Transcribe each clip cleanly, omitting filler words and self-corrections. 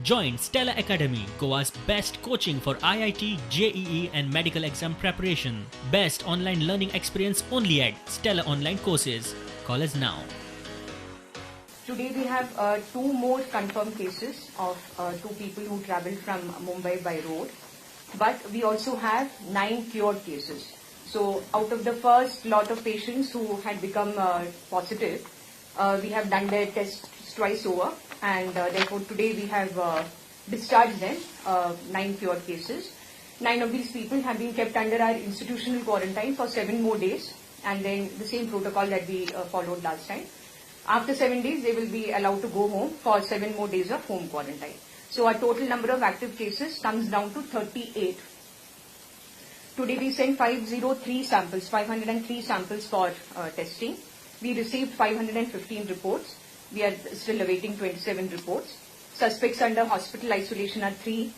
Join Stella Academy, Goa's best coaching for IIT, JEE, and medical exam preparation. Best online learning experience only at Stella Online Courses. Call us now. Today we have two more confirmed cases of two people who traveled from Mumbai by road, but we also have 9 cured cases. So out of the first lot of patients who had become positive, we have done their tests twice over, and therefore today we have discharged them, 9 cured cases. 9 of these people have been kept under our institutional quarantine for 7 more days, and then the same protocol that we followed last time. After 7 days, they will be allowed to go home for 7 more days of home quarantine. So our total number of active cases comes down to 38. Today we sent 503 samples, 503 samples for testing. We received 515 reports. We are still awaiting 27 reports. Suspects under hospital isolation are 3.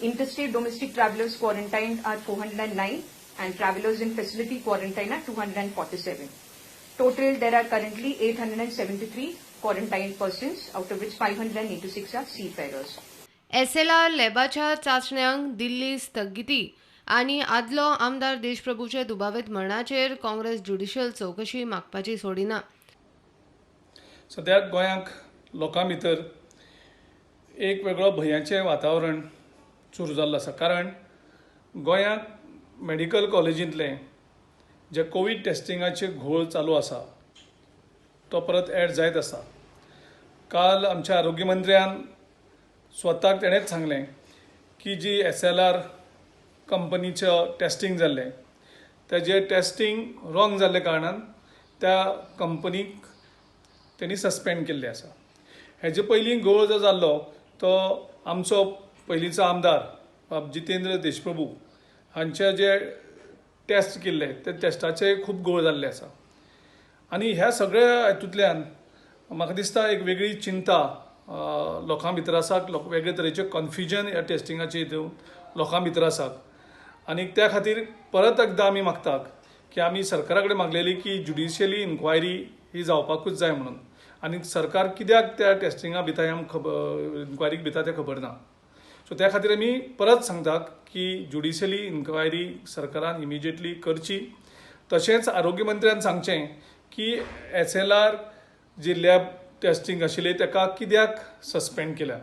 Interstate domestic travelers quarantined are 409, and travelers in facility quarantine are 247. Total, there are currently 873 quarantined persons, out of which 586 are seafarers. SLR लॅबाच्या चांचण्यांक दिल्ली स्थगिती आनी आदलो आमदार देशप्रभूचे दुबावीत मरणाचेर Congress judicial चवकशी मागपाची सोडिना. सद्याक गोंयांक लोकां भितर एक वेगळो भंयाचें वातावरण सुरू जाल्लो आसा, कारण गोंयांक मेडिकल कॉलेजींतलें जे कोवीड टेस्टिंगाचे घोळ चालू आसा तो परत एड जायत आसा. काल आमच्या आरोग्य मंत्र्यान स्वताक तेणेच सांगलें की जी SLR कंपनीचें टेस्टिंग जाल्लें तेजें टेस्टिंग रॉंग जाल्ल्या कारणान त्या कंपनीक तेणी सस्पेंड केल्लें आसा. हेजे पयलीं घोळ जो जाल्लो तो आमचो पयलींचो आमदार बाब जितेंद्र देशप्रभू हांचे जे टेस्ट केल्ले ते टेस्टाचे खूब घोळ जाल्ले आसा. आनी ह्या सगळ्या हातूंतल्यान म्हाका दिसता एक वेगळी चिंता लोकां भितर आसा, वेगळे तरेचें कन्फ्युजन ह्या टेस्टिंगाचे हितून लोकां भितर आसा. आनी त्या खातीर परत एकदां आमी मागतात की आमी सरकारा कडेन मागलेली की ज्युडिशियली इन्क्वायरी ही जावपाकूच जाय म्हणून. आनी सरकार कित्याक त्या टेस्टिंगा भिता आमकां खबर, इन्क्वायरीक भिता तें खबर ना. सो त्या खातीर आमी परत सांगतात की ज्युडिशियली इन्क्वायरी सरकारान इमिजिएटली करची. तशेंच आरोग्य मंत्र्यान सांगचें की SLR जी लॅब टेस्टिंग आशिल्ली ताका कित्याक सस्पेंड केल्या,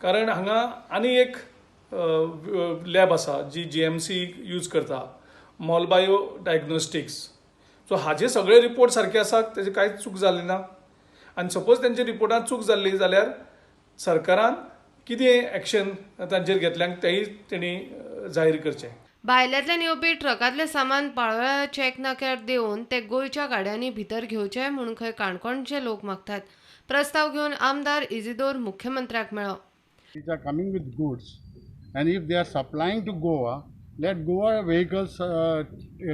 कारण हांगा आनी एक लॅब आसा जी GMC use करता, मॉलबायो डायग्नोस्टिक्स. सो हाजे सगळे रिपोर्ट सारके आसात, तेजे कांयच चूक जाली ना. आनी सपोज तेंच्या रिपोर्टान चूक जाल्ली जाल्यार सरकारान कितें एक्शन तांचेर घेतल्यान तेंय तेणी जाहीर करचें. भायल्यांतल्यान येवपी ट्रकांतलें सामान पाळोळ्या चेक नाक्यार देंवोवन ते गोंयच्या गाड्यांनी भितर घेवचे म्हूण खंय काणकोणचे लोक मागतात. प्रस्ताव घेवन आमदार इजिदोर मुख्यमंत्र्याक मेळ्ळो. These are coming with goods, and if they are supplying to Goa, let Goa vehicles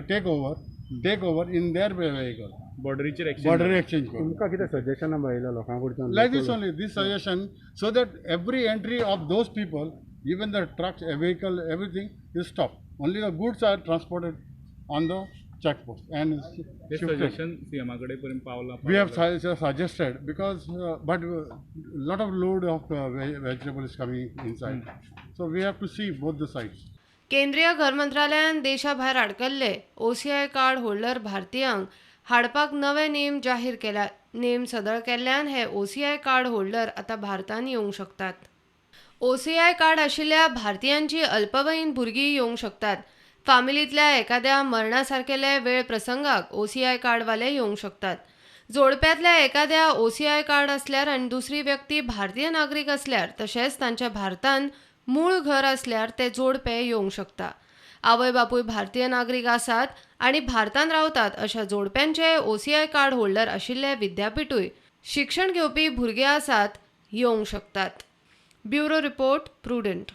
take over in their vehicle. बॉर्डरीचेर exchange. Border exchange. तुमकां कितें सजेशनां मेळिल्ल्या लोकां कडच्यान? Like this only, this suggestion, so that every entry of those people, even the trucks, a vehicle, everything is stopped. Only the goods are transported on the checkpost and hey shifted. Suggestion सीएमा कडेन पर्यंत पावलां? We have suggested because but lot of load of vegetable is coming inside, so we have to see both the sides. केंद्रीय घर मंत्रालयान देशा भायर आडकल्ले OCI card holder भारतीयांक हाडपाक नवे नेम जाहीर केल्यात. नेम सदळ केल्ल्यान हे OCI card holder आतां भारतांत येवंक शकतात. OCI card आशिल्ल्या भारतीयांची अल्पवयीन भुरगीं येवंक शकतात. फामिलींतल्या एखाद्या मरणा सारकेले वेळ प्रसंगाक OCI कार्डवाले येवंक शकतात. जोडप्यांतल्या एखाद्या OCI card आसल्यार आनी दुसरी व्यक्ती भारतीय नागरीक आसल्यार तशेंच तांच्या भारतांत मूळ घर आसल्यार ते जोडपे येवंक शकता. आवय बापूय भारतीय नागरीक आसात आनी भारतांत रावतात अशा जोडप्यांचे OCI card holder आशिल्ले विद्यापिठूय शिक्षण घेवपी भुरगे आसात येवंक शकतात. Bureau report, Prudent.